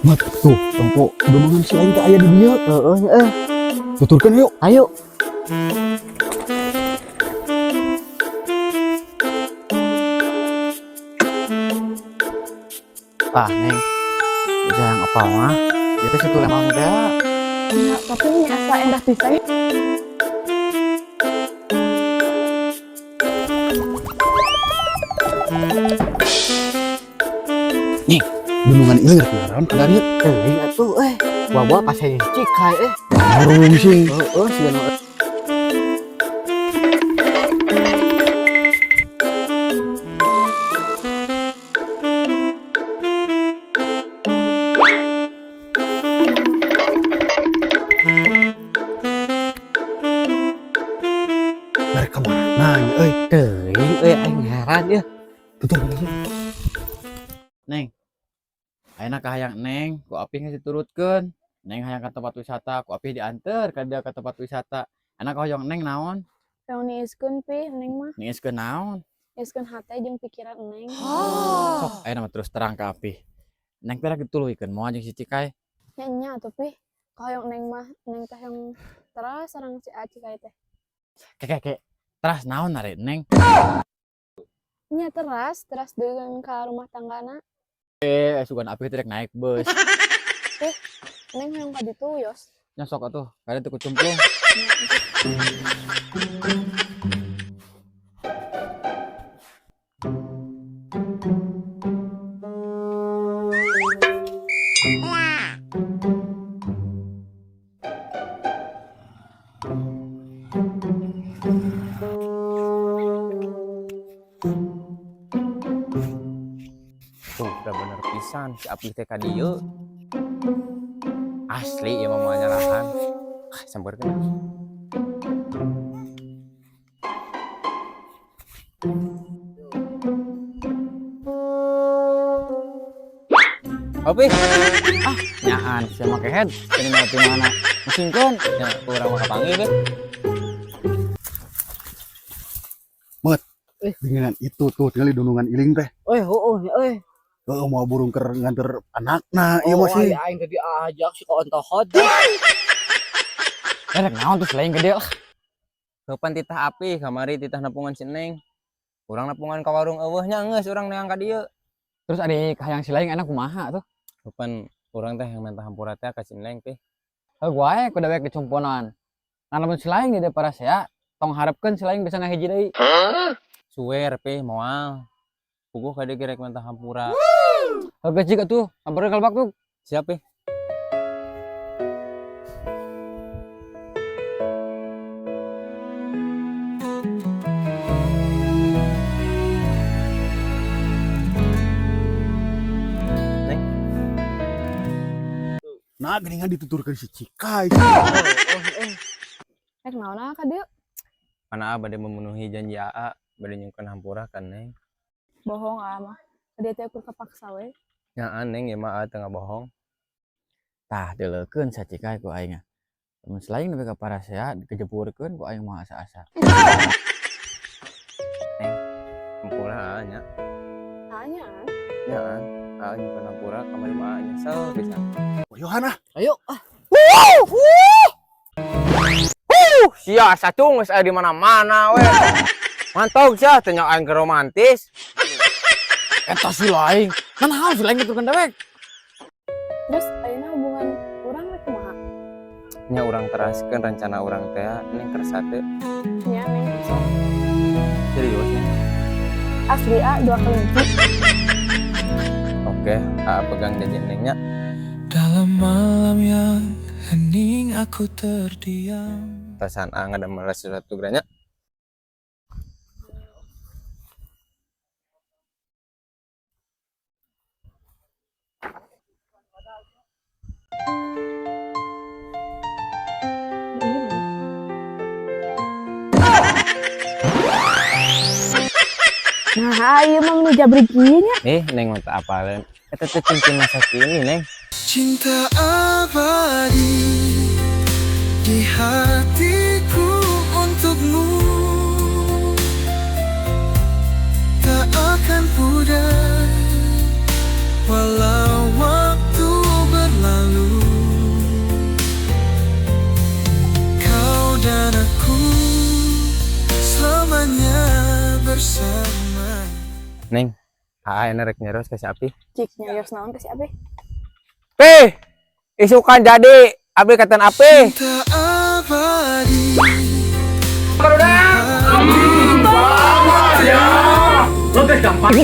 Mat, tuh, tempo dunungan si lain teh aya di dieu. Heeh, eh. Tuturkeun yuk. Ayo. Ah, Neng. Jangan apa mah. Itu situ emang teh. Ya, tapi ini asa endah pisan. Nih, dunungan ieu rek naon ka dieu? Teuing atuh eh. Wawa pas hayang cikai eh. Burung sih. Heeh, siga nu Rek ka mana nya euy? Teuing euy aing heran yeuh. Tuturkeun yuk. Neng. Ayeuna kahayang Neng, ku Apih geus diturutkeun. Neng hayang ka tempat wisata, ku Apih dianter ka dia ka tempat wisata. Ayeuna kahoyong Neng naon? Yang niiskeun pi Neng mah. Niiskeun naon? Niiskeun hate jeung pikiran Neng. Sok ayeuna mah terus terang ka Apih. Neng teh rek dituluykeun moal jeung si Cikai. Nya nya atuh pi. Kahoyong Neng mah Neng teh yang teras sareng si Cikai teh. Ke ke ke. Teras naon are Neng? Nya teras, teras dengan ka rumah tanggana. Eh, sugan Apih teh rek naik bus. Neng hayang ka ditu yos. Nya sok atuh, kalian teu kucumplung. Tuh, udah bener pisan si Apih teh ka dieu. Asli ieu mah moal nyalahan. Ah, sampeurkeun. Apih, Ah, nyaan sia make head. Ini mah di mana? Musingkeun. nya urang mah kapanggih deh. Dengan itu tuh tinggal di dunungan iling teh. Eh, heueuh nya euy. Heeh, mau burung keur nganter anakna ieu mah sih. aing teh diajak si kontohot. Eh, rek naon tuh selain gede lah. Kapan titah Apih kamari titah nepungan si Neng. Urang nepungan ka warung eueuh nya geus urang neang ka dieu. Terus ada kahayang si lain enak kumaha tuh. Kapan urang teh yang minta hampura teh ka si Neng teh. Heuh wae ku dewek dicumponan. Nah lamun si lain di para saya tong harapkeun si lain bisa ngahiji deui. Suwer peh moal. Puguh ka dieu ge rek minta hampura. Heuh geus jiga tuh, sampeurkeun kalbak tuh. Siap peh. Nah, geuningan dituturkeun si Cikai. Rek naon ah ka dieu? Mana bade memenuhi janji AA, bade nyungkeun hampura ka Neng. Bohong ah mah. Ka dieu teh ukur kapaksa we. Nyaan Neng ieu mah AA teu ngabohong. Tah dileukeun sa Cikai ku aing. Lamun si lain nepi ka parasea dikejeburkeun ku aing mah asa-asa. Neng, hampura AA nya. Tanya. Nyaan, AA nyungkeun hampura kamari mah AA nyesel pisan. Yohana, Ayo ah. Sia satu geus aya di mana-mana we. Mantap sia teh nya aing ke romantis. Eta si lain. Nah naon si lain dituturkeun dewek? Terus ayeuna hubungan urang rek kumaha? Nya urang teraskeun rencana urang teh Neng kersa teh. Nya Neng sok. Serius Neng. Asli A dua kelinci. Oke, AA pegang janji Neng nya. Dalam malam yang hening aku terdiam. Perasaan AA ngadamel sesuatu geranya. Nah, ieu mah nu jabrik ieu nya. Nih, Neng mah teu apaleun. Eta teh cincin masa kini, Neng. Cinta abadi di hatiku untukmu, tak akan pudar walau waktu Neng, aa rek nyarios ka si Api. Cik, nyarios naon ke si Abi? Pi, isukan jadi abi katan Api. Cinta abadi. Lo gampang.